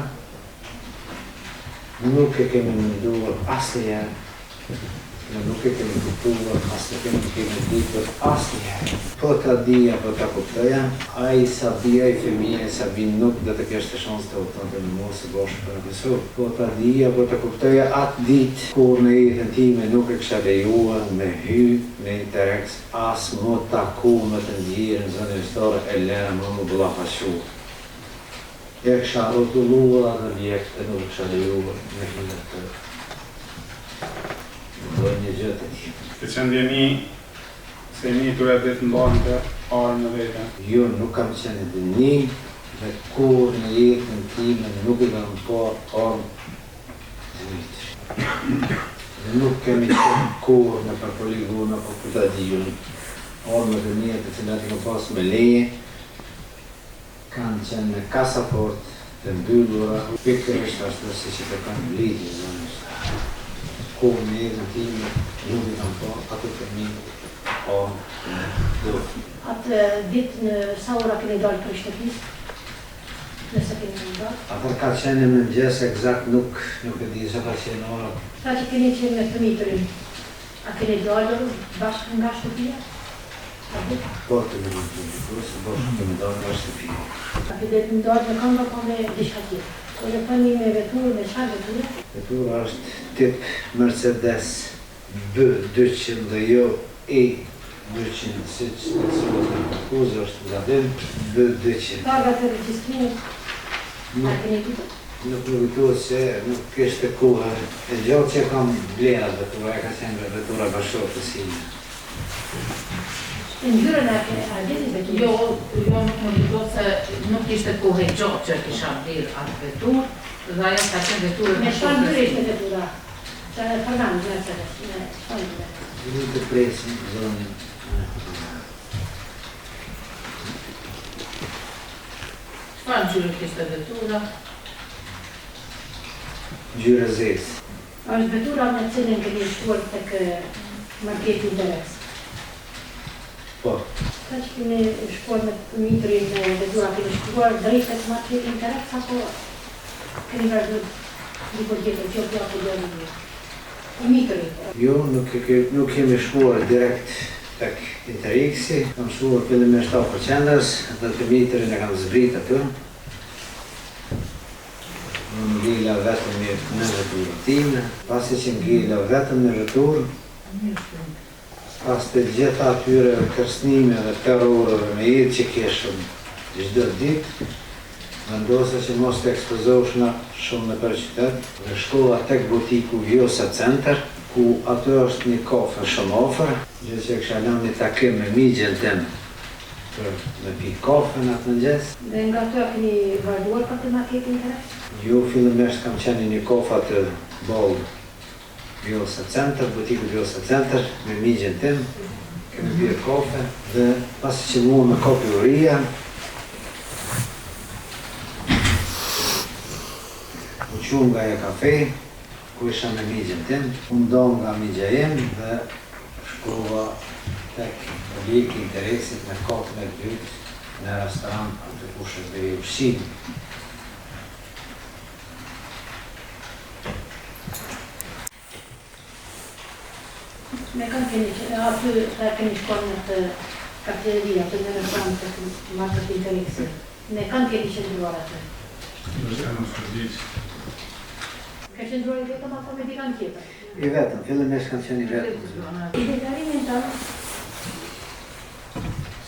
nuk e kemi menduar asnjëherë Ne nuk e kemi kuptuar, as nuk e kemi ditur asnjëherë. Po ta dija, po ta kuptoja, ai Sabi, ai fëmijë, ai Sabi nuk do të kishte shans të udhëtonte me mua së bashku për në Kosovë. Po ta dija, po ta kuptoja atë ditë, kurrë në jetën time nuk e kisha lejuar me hy në Interex as m'u taku me të ndjerin zonja gjyqtare e lëre më m'u ballafaqu. E kisha rrotulluar atë objekt e nuk e kisha lejuar me hy në të bëjë një gjë të tillë. Ke qenë në dijeni se i mituri atë ditë mbante armë me vete? Jo, nuk kam qenë në dijeni dhe kurrë në jetën time nuk i kam parë armë të miturit. Dhe nuk kemi qenë kurrë nëpër poligon apo ku ta di unë. Armët e mia të cilat i kam pasë me leje, Kanë qenë në kasafortë të mbyllura pikërisht ashtu siç e kërkon ligji zonja gjyqtare. Kurrë në jetën time nuk i kam parë atë fëmijë armë në dorë. Atë ditë në sa ora keni dalë prej shtëpisë? Nëse keni dalë? Atëherë ka qenë në mëngjes ekzakt nuk nuk e di sa ka qenë ora. Sa që keni qenë me të miturin, a keni dalur bashkë nga shtëpia? Po të më në të së bashku kemi dalë nga shtëpia. A keni dalë me këmbë apo me diçka tjetër? Po e thoni me veturë, me çfarë veture? Vetura është tip Mercedes B 200 dhe jo E 200 siç theksohet në akuzë, është gabim, B 200. Targat e regjistrimit a keni ditur? Nuk më kujtohet se nuk ishte koha e gjatë që e kam blerë atë veturë, ajo ka qenë vetura e bashkëshortes sime. Ngjyrën e ke a dini veturës? Jo, jo nuk më kujtohet se nuk ishte kohë e gjatë që e kisha blerë atë veturë dhe ajo ka qenë veturë e Me çfarë ngjyre ishte vetura? Që e përmend Mercedes, me çfarë ngjyre? Ju të presim zonjën Çfarë ngjyre kishte vetura? Ngjyrë e zezë. Është vetura me të cilën keni shkuar tek marketi Interex? Po. Sa që keni shkuar me të miturin me vetura, keni shkuar drejt tek marketi Interex apo keni vazhduar diku tjetër, qoftë apo jo në I mituri? Jo, nuk nuk kemi shkuar direkt tek Interexi, kam shkuar fillimisht afër qendrës dhe të miturin e kam zbrit aty. Unë ngela vetëm në veturën time. Pasi që ngela vetëm në veturë, pas të gjitha atyre kërcënimeve dhe terroreve me jetë që kishim çdo ditë, vendosa që mos të ekspozoheshna shumë nëpër qytet dhe shkova tek butiku Vjosa Center, ku aty është një kafe shumë afër, gjë që e kisha lënë një takim me mixhën tim Për me pi kafe në atë mëngjes. Dhe nga aty a keni vazhduar për te marketi Interex? Jo, fillimisht kam qenë në një kafe aty ballë Vjosa Center, butiku Vjosa Center, me mixhën tim, kemi pirë kafe dhe pasi që mua më kapi uria, u çuam nga ajo kafe, ku isha me mixhën tim, u ndam nga mixha im dhe shkova tek objekti i Interexit në katin e dytë në restorant aty ku shërbehej ushqimi. Me kënd keni qenë aty dhe keni shkuar në atë kafeteri, aty në restorant tek marketi Interexi? Me kënd keni qëndruar aty? Ke qëndruar i vetëm apo me dikën tjetër? I vetëm, fillimisht kam qenë i vetëm. Në deklarimin tënd,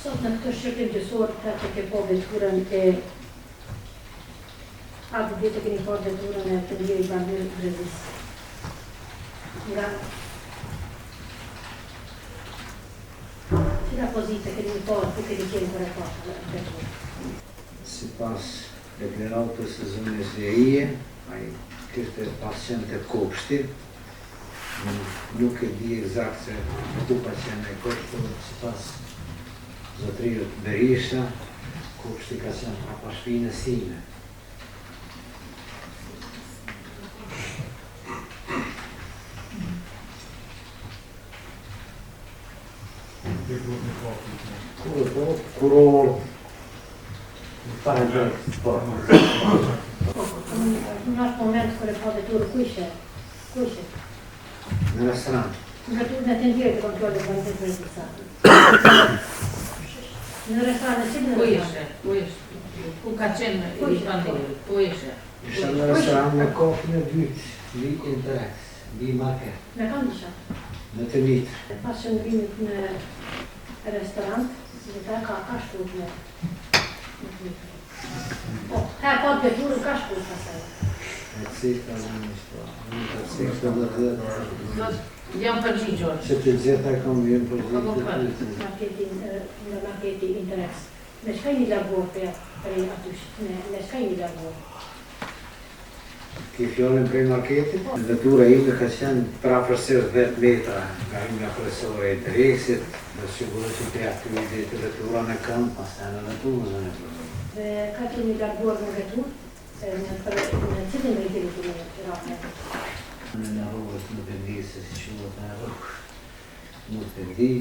sot në këtë shqyrtim gjyqësor the që ke pa veturën e atë ditë keni parë veturën e të ndjerit Bamir Brezis. Nga cila pozitë keni parë, ku keni qenë kur e patë veturën? Sipas Deklaratës së zonjës Lirije, ai kishte pas qenë te kopshti, nuk e di ekzakt se ku ka qenë ai kopsht, por sipas zotëriut Berisha, kopshti ka qenë prapa shpinës sime. Kur e po, kur orë, para gjërë, po. Po, po, në atë moment kur e pa veturën, ku ishe? Ku ishe? Në restorant. Në veturë në të ndjerit të kontrollit të të të Në restorant, në cilin Ku ishe? Ku ishe? Ku ka qenë i pandehuri? Ku ishe? Isha në restorant në katin e dytë, mbi Interex, mbi market. Me kam isha? Me të miturin. Pas qëndrimit në restorant, dhe ta ka, ka shku me me të miturin. Po, ka pa veturën, ka shku pastaj. E cika dhe një shto, unë të cika dhe dhe Jam përgjigjur. Që të gjitha kam jam përgjigjur të pyetjes. Marketi, nga marketi Interex. Me çka jeni larguar prej prej aty, me me çka jeni larguar? Ke fjalën prej marketit? Vetura ime ka qenë përafërsisht 10 metra nga hyrja kryesore e Interexit, dhe siguroj që prej aty deri te vetura në këmbë, pastaj në veturë zonja prokurore. Dhe kah jeni larguar me veturë, në për në cilin drejtim keni ra? Në rrugës nuk e di se si quhet ajo rrugë, nuk e di,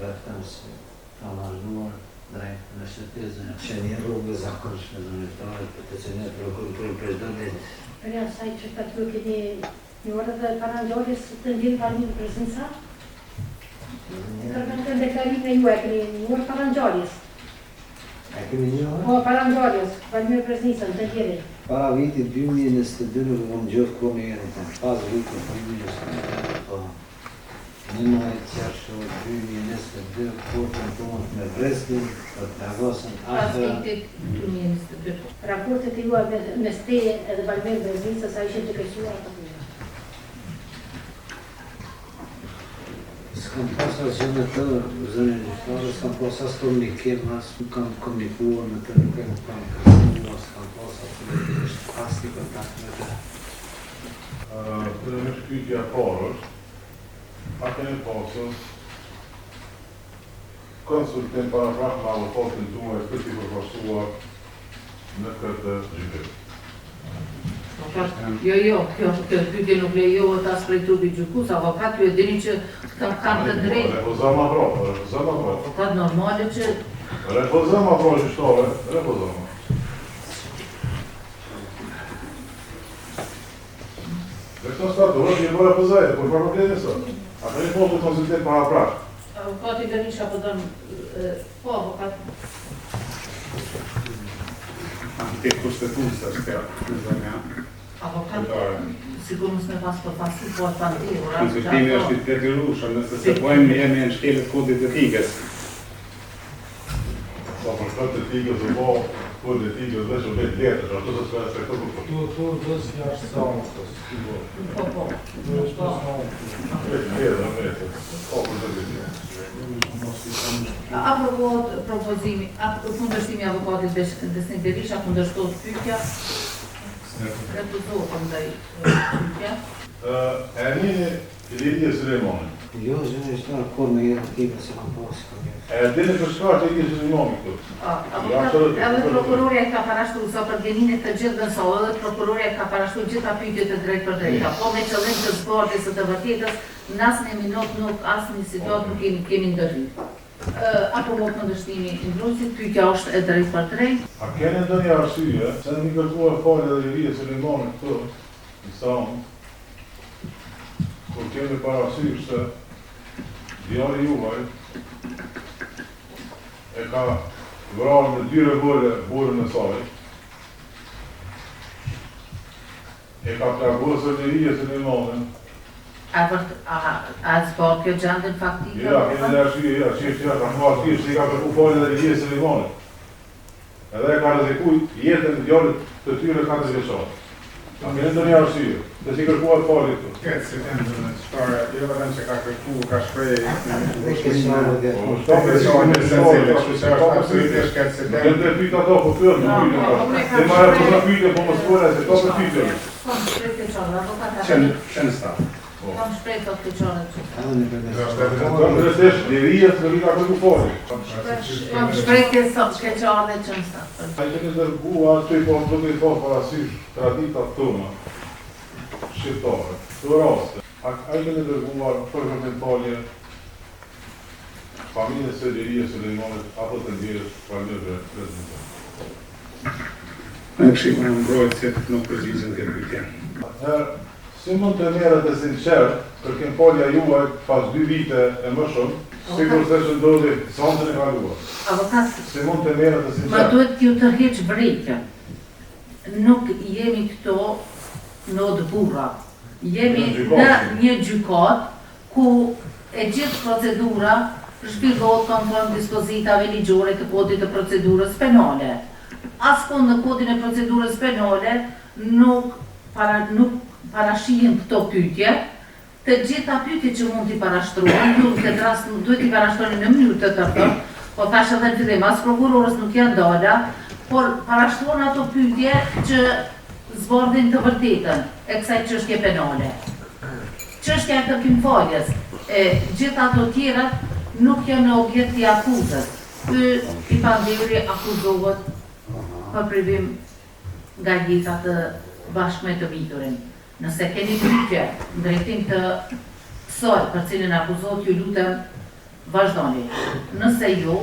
vetëm se Kam vazhduar drejt në shtëpi zonja. Qe një rrugë e zakonshme zonja gjyqtare, për të cilën e frekuentojmë për çdo ditë. Prej asaj që thatë ju keni njohur edhe para ngjarjes së të ndjerit Valmir Breznica? Kërkon deklarimin e juaj, keni njohur para ngjarjes? E kemi njohur? Po, para ngjarjes, Valmir Breznicën, të ndjerin. Para vitit 2022 nuk e kam dëgjuar kurrë në jetën time. Pas vitit 2022, po. 11 qershor 2022 kur tentuan të me vrisnin dhe të plagosën Pas atë vitit 2022. Raportet e juaja mes teje edhe Valmir Breznicës a ishin të përqësuara apo të mira? S'kam pas asgjë me të, zonja gjyqtare, s'kam pas as komunikim, as nuk kam komunikuar me të, nuk e kam kërcënuar, s'kam pas absolutisht asnjë kontakt me të. Fillimisht pyetja e parë është, a keni pasur konsultim paraprak me avokatin tuaj për t'i përfaqësuar në këtë gjykim? Jo, jo, kjo, kjo pyetje nuk lejohet as prej trupit gjykues, avokat ju e dini që këta kanë të drejtë. Refuzon ma pra, refuzon ma pra. Avokat normale që Refuzon ma pra gjyqtare, refuzon. Dhe këto s'ka duhet, një bërë refuzoj, por për problemi sot. A keni pasur konsultim paraprak? Avokati Berisha po don, po avokat. Antikushtetuese është kjo, zonja. Avokat, sikur mos me pas përfaqësu, po e pandehur. Konsultimi është i detyrueshëm, nëse s'e bëjmë jemi në shkelje të kodit të etikës. Sa për kod të etikës u bo, kod të etikës veç u vetë letër, ashtu se s'ka respektu për Tu tu vës jashtë seancës, si bo. Po, po. Tu është po. Vetë letër, vetë, po për të etikës. Aprovohet propozimi, kundërshtimi i avokatit Besnik Berisha, kundërshtohet pyetja. Refuzohet ndaj pyetja. E njihni Ilirije Sulejmanin. Jo, zonja gjyqtare, kurrë në jetën time s'e kam pasë këtë. E dini për çka është Ilirije Sulejmani këtu? Avokat, edhe prokurorja ka parashtruar sa për dijeninë e të gjithëve në sallë, edhe prokurorja ka parashtruar gjitha pyetjet e drejtpërdrejta, po me qëllim të zbardhjes së të vërtetës, në asnjë minutë nuk asnjë situatë nuk kemi kemi ndërhyrë. Aprovohet kundërshtimi i mbrojtësit, pyetja është e drejtpërdrejtë. A keni ndonjë arsye pse nuk i kërkuat falje edhe Ilirije Sulejmanit këtu në seancë? Kur kemi parasysh se djali juaj e ka vrarë me dy revole burrin e saj, e ka plagosur Lirije Sulejmanin. A vërt, a, a zbardh kjo gjendjen faktike? Jo, kemi dhe arsye, jo, çështja është më arsye se i ka kërku falje dhe Lirije Sulejmanit. Edhe e ka rreziku jetën e djalit të tyre 4 vjeçar. A keni ndonjë arsye pse s'i kërkuat falje këtu? Këtë si them dhe çfarë, jo vetëm që ka kërku, ka shpreh keqardhje. Po, ka keqardhje se cile, kështu që është absolutisht këtë si them. Nuk e pyet ato, po pyet, nuk pyet ato. Ti më refuzon pyetje, po mos fola se ka për pyetje. Kam shpreh keqardhje, avokat. Qenë staf. Kam shpreh thotë keqardhje që. Edhe në përmes. Do të thësh Liria s'e ka kërku falje. Kam shpreh keqardhje që në staf. A i keni dërguar aty po duke i pas parasysh traditat tona shqiptare, këto raste, a i keni dërguar për kërkim falje? Familjes së Lirie Sulejmanit apo të ndjerës Valmir Breznica? Me këshillën e mbrojtësit nuk përgjigjem këtë pyetje. Atëherë, si mund të merret e sinqertë kërkimfalja juaj pas dy vite e më shumë, sikurse që ndodhi seancën e kaluar? Avokat, Si mund të merret e më sinqertë? duhet t'ju tërheq vërejtjen. Nuk jemi këtu në odë burra. Jemi Në në gjykatë. një gjykatë ku e gjithë procedura zhvillohet konform dispozitave ligjore të Kodit të Procedurës Penale. Askund në Kodin e Procedurës Penale nuk para nuk parashihen këto pyetje. Të gjitha pyetjet që mund t'i parashtrohen, ju në këtë rast duhet t'i parashtroni në mënyrë të tërthortë, po thash edhe në fillim, as prokurorës nuk janë dala, por parashtrohen ato pyetje që zbardhin të vërtetën e kësaj çështje penale. Çështja e kërkimfaljes e gjithë ato tjerat nuk janë në objekt i akuzës. Ky i pandehuri akuzohet për privim nga jeta të bashkë me të miturin. Nëse keni pyetje në drejtim të kësaj për cilën akuzohet, ju lutem vazhdoni. Nëse jo,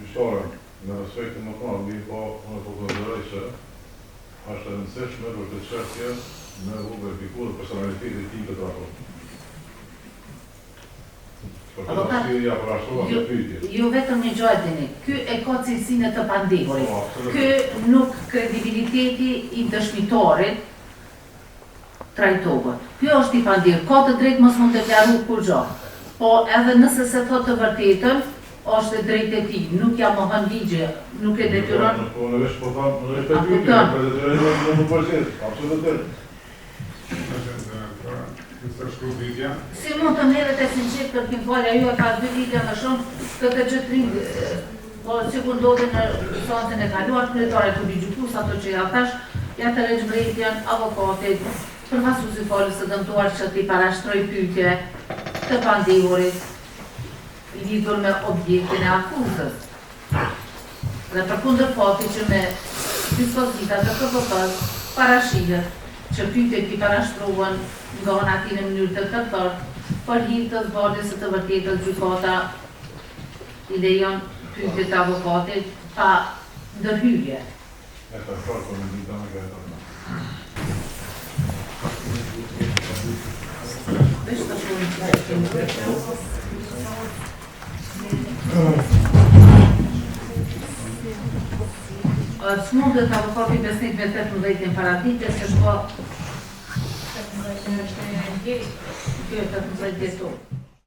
Gjyqtare, me respektin më të madh, mirëpo unë po konsideroj që është e rëndësishme për këtë çështje me u verifiku dhe personaliteti i tij në këtë raport. Për këtë Avokat, arsye ja parashtrova ju këtë pyetje. ju vetëm një gjë e dini, ky e ka cilësinë e të pandehurit. Po, absolutisht. Ky nuk kredibiliteti i dëshmitarit trajtohet. Ky është i pandehur, ka të drejtë mos mund deklaru kurrgjë. Po edhe nëse se thot të vërtetën, është e drejtë e tij, nuk ja mohon ligji, nuk e detyron. Po, unë veç po them, unë veç po A pyetje, kupton? po detyroj në më përgjigj, absolutisht. Nëse është shkru pyetja, Si mund të merret e sinqert kërkimfalja juaj pas dy vite më shumë, këtë gjë të rinj, po sikur ndodhi në seancën e kaluar, kryetare të gjykues ato që ja thash, ja tërheq vërejtjen avokatit, përfaqësuesit palës së dëmtuar që t'i parashtroj pyetje të pandehurit lidhur me objektin e akuzës. Dhe përkundër faktit që me dispozita të KPP-s parashihet që pyetjet t'i parashtrohen nga ana e tij në mënyrë të tërthortë, për hir të zbardhjes së të vërtetës gjykata i lejon pyetjet e avokatit pa ndërhyrje. E tërthortë, po me dita me këtë. Veç të shohim çfarë kemi këtu. S'mundet avokati Besnik me 18 paradite, se shko Është e Kjo e 18 dhjetor.